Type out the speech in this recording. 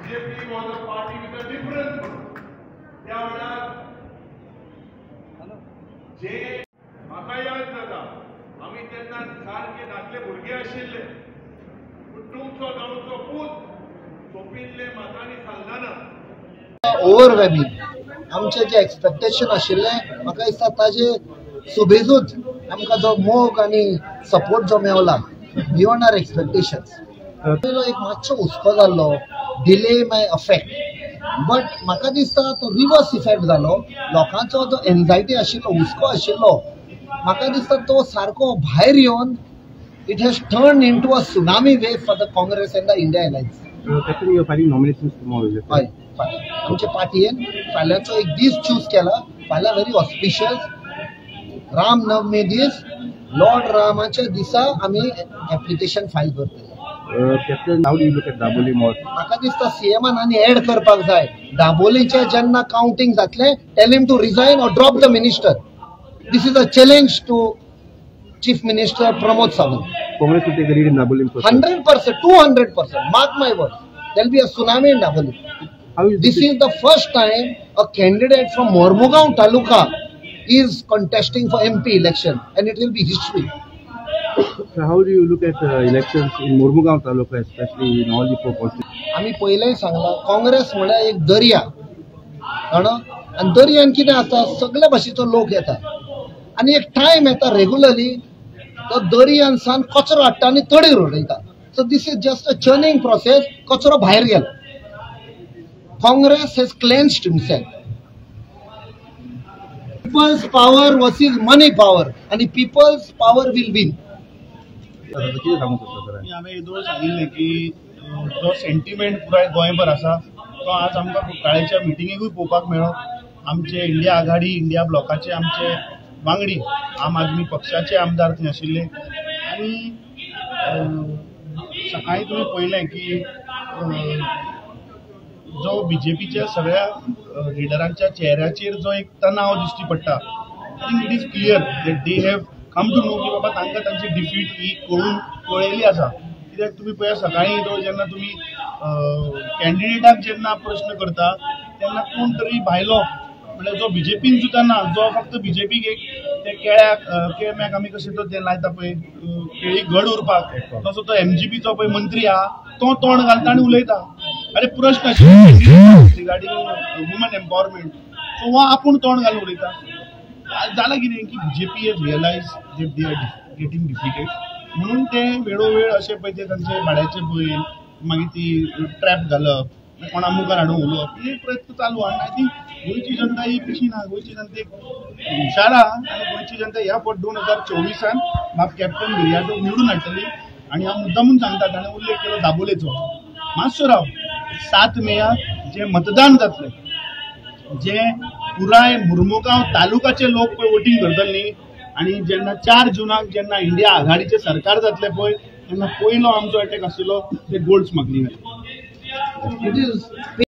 BJP was a party with a difference म्हणून. त्या वेळार जे म्हाका याद जाता, आमी तेन्ना सारके धाकले भुरगे आशिल्ले, पूण तुमचो गांवचो पूत सोंपिल्ले मतांनी साल्दाना. ओवरवेल्मिंग आमचें जें एक्सपेक्टेशन आशिल्लें म्हाका दिसता ताजे सुबेजूच आमकां जो मोग आनी सपोर्ट जो मेवला बियोंड our expectations. पयलो एक मातसो हुस्को जाल्लो डिले मे अफेक्ट, बट म्हाका दिसता तो रिवर्स इफेक्ट जालो. लोकांचो जो एन्जायटी आशिल्लो, हुस्को आशिल्लो, म्हाका दिसता तो सारको भायर येवन it has turn into a tsunami wave for the Congress and the India alliance. हय, आमचे पार्टयेन फाल्यांचो एक दीस चूज केला. फाल्यां व्हेरी ऑस्पिशियस रामनवमी दीस, लॉर्ड रामाच्या दिसा आमी एप्लिकेशन फायल करतले. म्हाका दिसता सीएमान आनी एड करपाक जाय. दाबोलीचे जेन्ना कावंटींग जातलें, tell him to resign or drop the minister. This is a challenge to Chief Minister Pramod Sawant. Congress will take the lead in Dabolim. 100%, 200%. Mark my words. There will be a tsunami in Dabolim. This is the first time a candidate from Mormugao Taluka is contesting for MP election, and it will be history. So how do you look at elections in Mormugao Taluka, especially in all the four constituencies? आमी पयलें सांगला, काँग्रेस म्हळ्यार एक दर्या, कळ्ळो? आनी दर्यान कितें आसता, सगळे भाशेचो लोक येता आनी एक टायम येता रेगुलरली तो दर्यान कचरो हाडटा आनी तडीर उडयता. So this is just a churning process. कचरो भायर गेलो. Congress has cleansed himself. People's power versus money power, आनी people's power will win. हांवें येदोळ सांगिल्लें की जो सेंटिमेंट पुराय गोंयभर आसा तो आज आमकां कुट्टाळेच्या मिटिंगेकूय पळोवपाक मेळ्ळो. आमचे इंडिया आघाडी, इंडिया ब्लॉकाचे आमचे वांगडी, आम आदमी पक्षाचे आमदार थंय आशिल्ले आनी सकाळीं तुमी पळयलें की जो बीजेपीच्या सगळ्या लिडरांच्या चेहऱ्याचेर जो एक तणाव दिश्टी पडटा, I think it is clear that they have come to know की बाबा तांकां तांची डिफीट ही कळून कळयली आसा. कित्याक तुमी पळया, सकाळीं तो जेन्ना तुमी कॅन्डिडेटाक जेन्ना प्रश्न करता तेन्ना कोण तरी भायलो, म्हणल्यार जो बीजेपीन सुद्दां ना, जो फक्त बीजेपीक एक ते केळ्याक केळम्याक आमी कशें तो ते लायता पळय केळी घड उरपाक, तसो तो एमजीपीचो पळय मंत्री आहा तो तोंड घालता आनी उलयता. अरे प्रश्न आशिल्लो रिगार्डींग वुमन एम्पावरमेंट, सो हो आपूण तोंड घालून उलयता. जालां कितें की BJP has realise that they are getting defeated, म्हणून ते वेळोवेळ अशें पळय ते तांचे भाड्याचे बैल, मागीर ती ट्रॅप घालप, कोणा मुखार हाडून उलोवप, हे प्रयत्न चालू. आनी I think गोंयची जनता ही पिशी ना, गोंयची जनतेक हुशार आहा आनी गोंयची जनता ह्या फावट 2024 बाब कॅप्टन विरियाटो निवडून हाडटली. आनी हांव मुद्दामून सांगता, ताणें उल्लेख केलो दाबोलेचो, मातसो राव, 7 मेयाक जें मतदान जातलें, जे पुराय मुर्मुगांव तालुकाचे लोक पळय वोटींग करतले न्ही, आनी जेन्ना 4 जुनाक जेन्ना इंडिया आघाडीचें सरकार जातलें पळय तेन्ना पयलो आमचो एटॅक आशिल्लो ते गोल्ड स्मगलिंगाचेर. It is